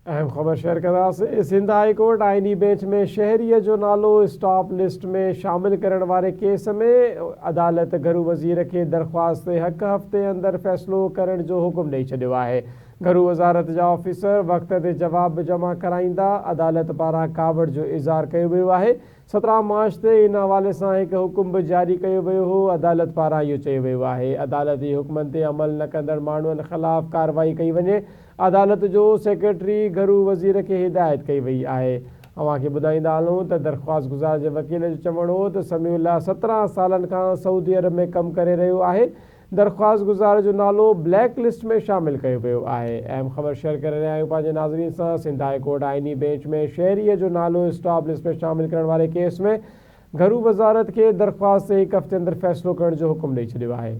اهم خبر شيئر ڪنداسين، سنڌ هاء ڪورٽ آئيني بينچ ۾ شهريء جو نالو اسٽاپ لسٽ ۾ شامل ڪرڻ واري ڪيس ۾ عدالت گهرو وزير کي درخواست تي هڪ هفتي اندر فيصلو ڪرڻ جو حڪم ڏئي ڇڏيو آهي. گهرو وزارت جا آفيسر وقت تي جواب به جمع ڪرائيندا، عدالت پاران ڪاوڙ جو اظهار ڪيو ويو آهي. 17 مارچ تي ان حوالي سان هڪ حڪم به جاري ڪيو ويو هو، عدالت پاران اهو چيو ويو آهي عدالتي حڪمن تي عمل نه ڪندڙ ماڻهن خلاف ڪارروائي ڪئي وڃي، عدالت جو سيڪريٽري گهرو وزير کي هدايت ڪئي وئي آهي. اوهان کي ٻڌائيندا هلون ته درخواست گذار جي وڪيل جو چوڻ هو ته سميع الله 17 سالن کان سعودي عرب ۾ ڪم ڪري رهيو آهي، درخواست گذار جو نالو بليڪ لسٽ ۾ شامل ڪيو ويو آهي. اهم خبر شيئر ڪري رهيا آهيون پنهنجي ناظرين سان سنڌ هاء ڪورٽ آئيني بينچ ۾ شهريء جو نالو اسٽاپ لسٽ ۾ شامل ڪرڻ واري ڪيس ۾ گهرو وزارت کي درخواست تي هڪ هفتي اندر فيصلو ڪرڻ جو حڪم ڏئي ڇڏيو آهي.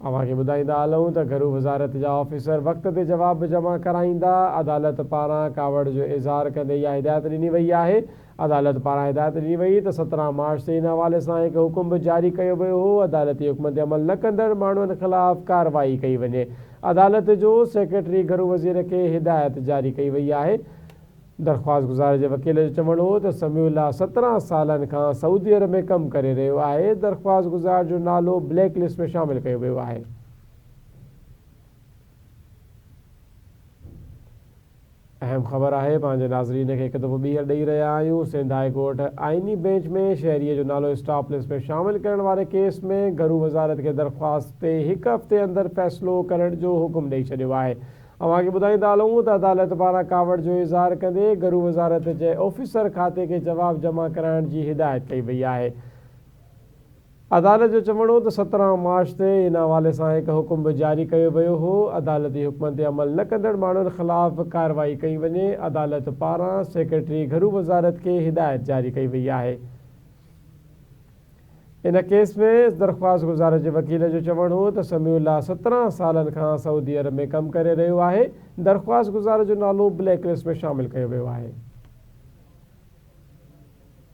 اوهان کي ٻڌائيندا هلون ته گهرو وزارت جا آفيسر وقت تي جواب به جمع ڪرائيندا، عدالت پاران ڪاوڙ جو اظهار ڪندي اها هدايت ڏني وئي آهي. عدالت پاران هدايت ڏني وئي ته 17 مارچ تي ان حوالي سان هڪ حڪم به جاري ڪيو ويو هو، عدالتي حڪمن تي عمل نه ڪندڙ ماڻهن خلاف ڪارروائي ڪئي وڃي. عدالت جو سيڪريٽري گهرو وزير کي هدايت جاري ڪئي وئي آهي. درخواستگذار جي وڪيل جو چوڻ هو ته سميع الله 17 سالن کان سعودي عرب ۾ ڪم ڪري رهيو آهي، درخواستگذار جو نالو بليڪ لسٽ ۾ شامل ڪيو ويو آهي. اهم خبر آهي پنهنجي ناظرين کي هڪ دفعو ٻيهر ڏئي رهيا آهيون سنڌ هاء ڪورٽ آئيني بينچ ۾ شهري جو نالو اسٽاپ لسٽ ۾ شامل ڪرڻ واري ڪيس ۾ گهرو وزارت کي درخواست تي هڪ هفتي اندر فيصلو ڪرڻ جو حڪم ڏئي ڇڏيو آهي. اوهان کي ٻڌائيندا هلون ته عدالت پاران ڪاوڙ جو اظهار ڪندي گهرو وزارت جي آفيسر کاتي کي جواب جمع ڪرائڻ جي هدايت ڪئي وئي آهي. عدالت جو چوڻ هو ته 17 مارچ تي ان حوالي سان هڪ حڪم به جاري ڪيو ويو هو، عدالتي حڪمن تي عمل نه ڪندڙ ماڻهن خلاف ڪارروائي ڪئي وڃي، عدالت پاران سيڪريٽري گهرو وزارت کي هدايت جاري ڪئي وئي آهي. ان ڪيس ۾ درخواستگذار جي وڪيل جو چوڻ هو ته سميع الله 17 سالن کان سعودي عرب ۾ ڪم ڪري رهيو آهي، درخواستگذار جو نالو بليڪ لسٽ ۾ شامل ڪيو ويو آهي.